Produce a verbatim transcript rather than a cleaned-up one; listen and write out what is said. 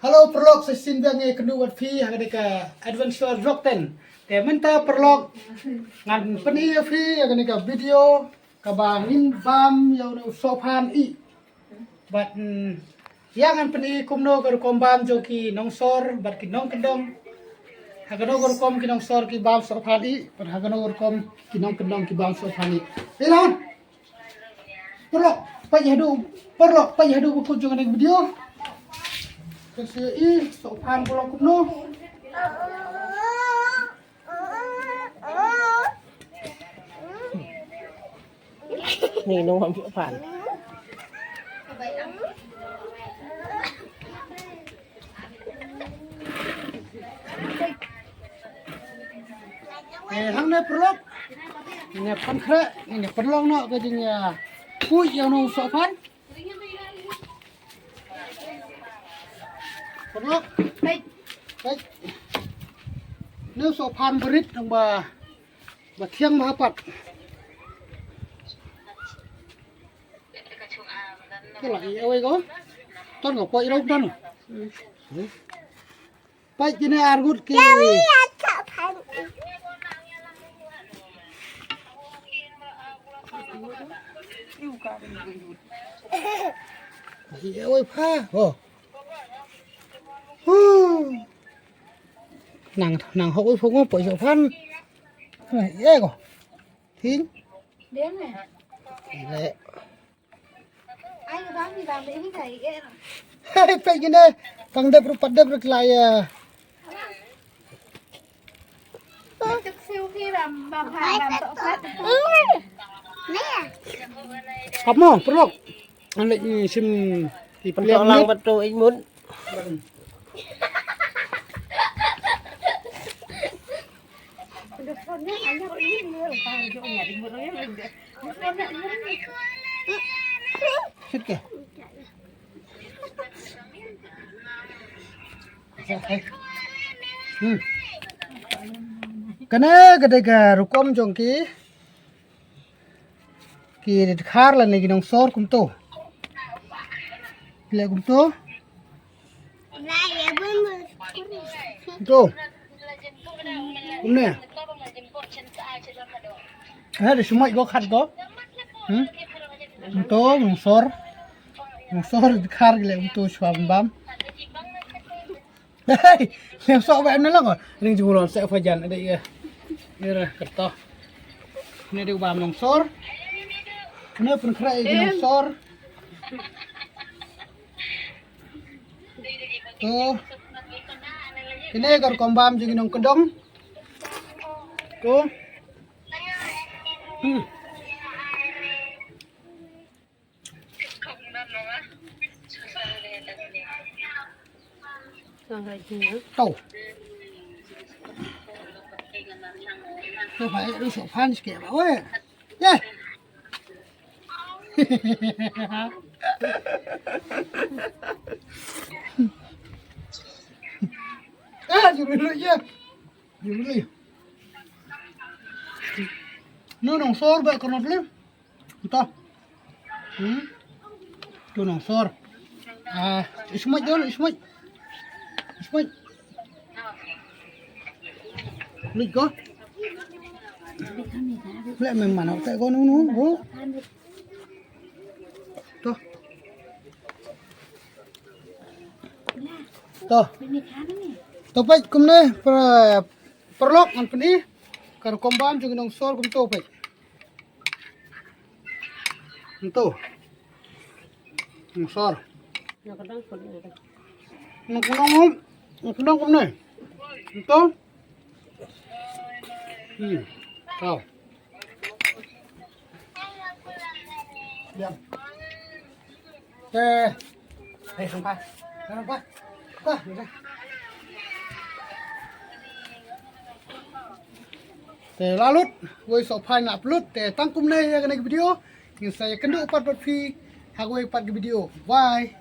Hello paralok, sa shisien biang ngi kynduh bad phi ha kane ka Adventure Vlog ten. Te mynta paralok ngan pyni ïa phi ha kane ka video kaba ngin bam ïa une u sohphan ï. Bad mm, ïa ngan pyni kumno ka rukom bam jong ki nongsor bad ki nongkyndong. Ha kano ka rukom ki nongsor ki bam sohphan ï bad ha kano ka rukom ki nongkyndong ki bam sohphan ï. Ï lan. Paralok, peit haduh, paralok, peit haduh ba kut jong kane ka video. Ka shu ïohi sohphan paralok kumno. Ni nong am sohphan. Eh, hangne paralok. Ngin ïa pynkhreh, ngin ïa pynlong noh ka jingïapuit ïa une u sohphan. Paralok. Peit. Peit. Une u sohphan ba rit nang ba, ba thiang ba ha pat. Te la ïa wei ko. Ton ko poi rau ton. Peit kine ar ngut ki. Ïa wei pha. Oh. Huh. Nang nang hok wei pha ngo poi sohphan. Ïa ko. Thing. Deng eh. Le. Ai bam ni bam ni kai eh. Hei, peit kine. Pang dep ruh pat dep ruh lai ïa. Tuk siu ki bam bam ha bam tok plat. Kap mo, paralok. An leh sim. Ipon tok lang batu ikmut. Sit ke. Hmm. Kane ka dei ka rukom jong ki. Ki dkhar lane ki nongsor kumto. Leh kumto. Kumto. Kumne. Eh, da shu mait ko khat ko. Hmm? Kumto, nongsor. Nongsor dkhar leh kumto shuwa bam. Hei, lem soh ba em na lang ko. Ring jingulon seh fajan ada iya. Ira kerto. Ini dia bam nongsor. Ini pynkhreh ïa ki nongsor. To. Kine ka rukom bam jong ki nongkyndong. To. Hmm. To. To, ba, eh, sohphan sikit ba, weh. Yeh. Ah, juruli ya. Juruli. No, nongsor ba kono le. Ito. Hmm. Ito nongsor. Ah, ismai dol, ismai. Ismai. Lik ko. Le memang nak tak ko nunu, bu. To. To. To peit kumne, para, paralok ngan pyni. Ka rukom bam jong ki nongsor kumto peit. Nto. Nongsor. Nong, nong, nong kumne. Nto. Hmm. Tau. Diam. Eh. Eh, sampah. Sampah. Sampah. Te la lut, wei sohphan la upload, te tang kumne ïa kane ka video. Ngin sa ïakynduh pat bad phi ha kawei pat ka video. Bye.